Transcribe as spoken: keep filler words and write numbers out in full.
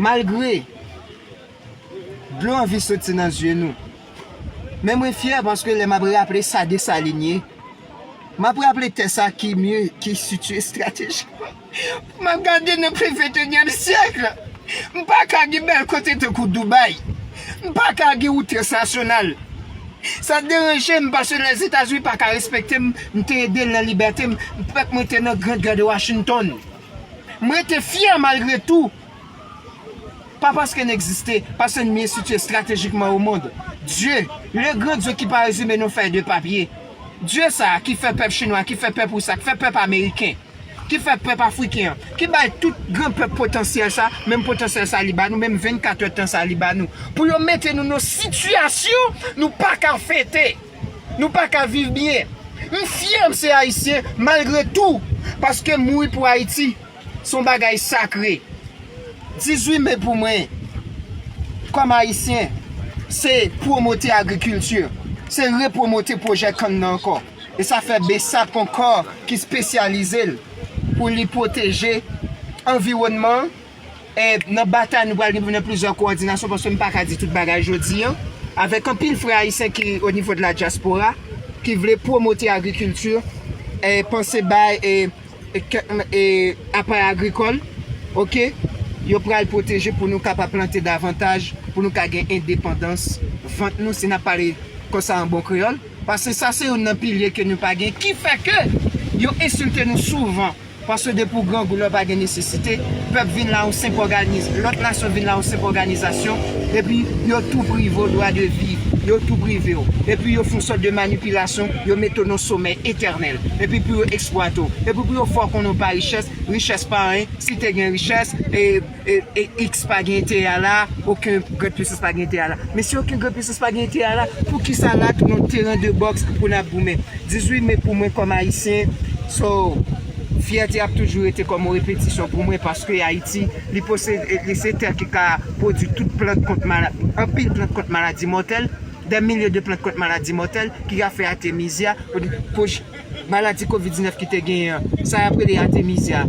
Malgre dlo anvi soti nan zye nou, men mwen fyè paske lè m ap raple sa Desalin ye, m ap raple tè sa ki mye, ki sitiye estratejikman. M ap gade nan plen ventenyèm syèk, m pa ka gen bèl kote tankou Dubai. M pa ka gen wout transnasyonal. Sa deranje m paske Lèzetazini pa ka respekte m, m te ede l nan libète m, pèp mwen te nan Grand Gade Washington. M rete fyè malgre tou. Pa paske n egziste, paske n byen sitiye estratejikman o mond. Dye, le gran Dye ki pa rezime nan fèy de papye. Dye sa a ki fè pèp chinwa, ki fè pèp ris la, ki fè pèp ameriken, ki fè pèp afriken an, ki bay tout gran pèp potansyèl sa, menm potansyèl sa li ba nou, menm vennkat èdtan sa li ba nou, pou yo mete nou nan sitiyasyon nou pa ka fete, nou pa ka viv byen. M fyè m se Ayisyen, malgre tou, paske mouri pou Ayiti, se yon bagay sakre. Dizuit me pou mwen, kòm Ayisyen, se pwomote agrikilti, se repwomote pwojè kann nan ankò. E sa fè BSAP ankò ki espesyalize l pou li pwoteje anviwònman an. E nan batay nou pral gen nan plizyè kowòdinasyon, paske m pa ka di tout bagay jodi an. Avèk anpil frè ayisyen ki o nivo de la dyaspora, ki vle pwomote agrikilti, e panse bay e, e, e aparèy agrikòl, oke, yo pral pwoteje pou nou kapab plante davantaj, pou nou ka gen endepandans vant nou, si n ap pale konsa an bon kreyòl. Paske sa se youn nan pilye ke nou pa gen, ki fè ke yo ensilte nou souvan. Paske depi w grangou, lè w pa gen nesesite, pèp vin la yon senp òganiz-, lòt nasyon vin la yon senp òganizasyon, epi yo tou prive w dwa de viv, yo tou prive w. Epi yo fè yon sòt de manipilasyon, yo mete w nan somèy etènèl. Epi pou yo eksplwate w. Epi pou yo fè w konnen w pa richès, richès pa anyen, si te gen richès, e, e, e X pa gen enterè a la, okenn gran pisans pa gen enterè a la. Men si okenn gran pisans pa gen enterè a la, poukisa la tounen yon teren de bòks pou n ap goumen? Dizuit me pou mwen kòm Ayisyen, so, fyète ap toujou rete kòm yon repetisyon pou mwen, paske Ayiti, li posede, li se tè ki ka pwodui tout plant kont mala-, anpil plant kont maladi mòtèl, dè milye de plant kont maladi mòtèl ki ka fè atemizya, maladi kovid diznèf ki te genyen an, sa y ap rele atemizya.